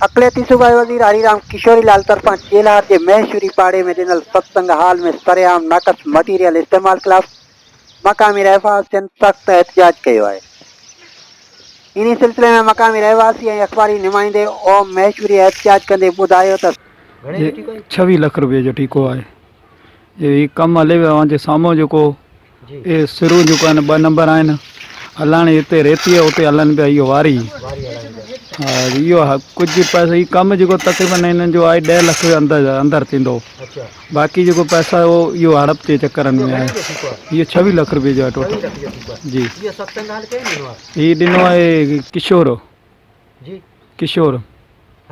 اقليتي صوبائي وزير هري رام ڪشوري لال طرفان چيلهار جي مهشوري پاڙي ۾ ڏنل ستسنگ هال ۾ سرعام ناقص مٽيريل استعمال خلاف مقامي رهواسين سخت احتجاج ڪيو آهي. انهي سلسلي ۾ مقامي رهواسي ۽ اخباري نمائندي اوم مهشوري احتجاج ڪندي ٻڌايو ته. جي ڇويهه لک روپيه جو ٺيڪو آهي جي هي ڪم هلي پيو اوهان جي سامهون جيڪو اهي سرون جيڪو آهن ٻه نمبر آهن هلائڻ هتي ريتي اتي هلن پيا اهو واري ها اهو ڪجهه پئسا هي ڪم جيڪو تقريبن هنن جو آهي ڏهه لک اندر اندر ٿيندو باقي جيڪو پئسا اهو اهو هڙپ جي چڪرن ۾ آهي اهو ڇويهه لک روپيه جو آهي ٽوٽل جي هي ڏنو آهي ڪشور ڪشور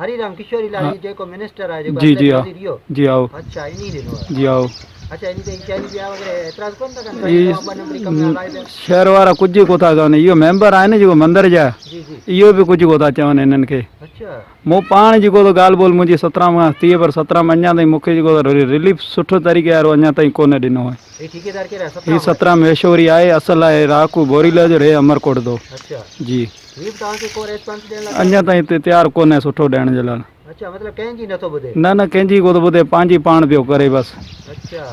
هري رام ڪشوري لال هي جيڪو منسٽر آهي جيڪو جي جي اقليت وزير اهو جي آئو اڇا انهي ڏنو آهي جي آئو اڇا انهي تي هي شهري ٻيا وغيره اعتراض ڪونه ٿا ڪن سائين توهان ٻه نمبري ڪم هلائي پيا شهر وارا ڪجهه ڪو ٿا ڪن اهو ميمبر آهي نه جيڪو مندر جا جي جي اهو به ڪجهه ڪو ٿا چون هنن کي اڇا مون پاڻ جيڪو ته ڳالهه ٻولهه منهنجي سترام کان ٿي پر سترام اڃا تائين مون کي جيڪو رليف سٺو طريقي وارو اڃا تائين ڪونه ڏنو آهي هي ٺيڪيدار ڪير آهي هي سترام آهي سترام مهيشوري آهي اصل آهي رهاڪو بوريلا جو رهي امرڪوٽ ٿو اڇا جي هي به توهان کي ڪو ريسپانس ڏيڻ لاء تيار اڃا تائين تي تيار ڪونهي سٺو ڏيڻ جي لاء. اڇا مطلب ڪنهن جي نٿو ٻڌي. نه نه ڪنهن جي ڪو ٿو ٻڌي پنهنجي پاڻ پيو ڪري بس. اڇا.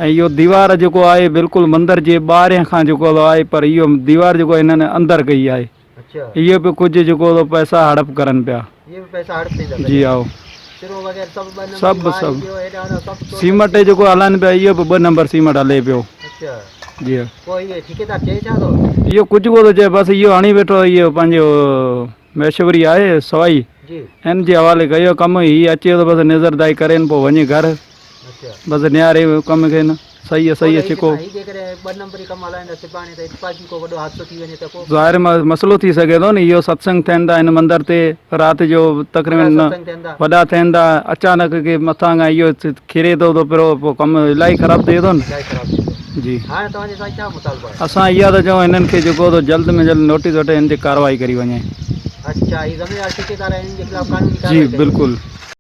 ۽ اهو ديوار جيڪو آهي بلڪل مندر جي ٻاهرين کان جيڪو آهي پر اهو ديوار جيڪو هنن اندر ڪئي آهي. اڇا. اهو به ڪجهه جيڪو ٿو پئسا هڙپ ڪرن پيا. اهي به پئسا هڙپ ٿيندا جي سڄا. هائو. سرو وغيره سڀ ٻه نمبري سڀ واري سڀ. ٻيو هيڏانهن هوڏانهن سڀ ٽوٽل سيمٽ جيڪو هلن پيا اهو به ٻه نمبر سيمٽ هلي پيو. اڇا. جي ها. پوء هي ٺيڪيدار چئي ڇا ٿو؟ اهو ڪجهه ڪو ٿو چئي بس اهو هڻي ويٺو اهو پنهنجو ميشوري آهي سوائي هن جي حوالي ڪيو ڪم هي اچي ٿو بس نظر دائي ڪرين پوء وڃي گهر بس نهاري ڪم کي نه صحيح صحيح ڇڪو. هي جيڪڏهن ٻه نمبري ڪم هلائيندا سڀاڻي ته اتفاقي ڪو وڏو حادثو ٿي وڃي ته پوء؟ ظاهر مسئلو ٿي سگهي ٿو نه اهو ستسنگ ٿين ٿا هن مندر تي رات جو تقريبن وڏا ٿين ٿا اچانڪ ڪي مٿان کان اهو ڪري ٿو ته پرو پوء ڪم الاهي خراب ٿئي ٿو نه. الاهي خراب ٿي ويندو. جي. هاڻي توهان جو سائين ڇا مطالبو آهي؟ اسان اها ٿا چئون هنن کي جيڪو ته جلد ۾ جلد نوٽيس وٺي هن تي ڪارروائي ڪري وڃي. اڇا هي زميندار ٺيڪيدار آهن انهن جي خلاف قانوني جي ڪارروائي ڪئي وڃي. بلڪل.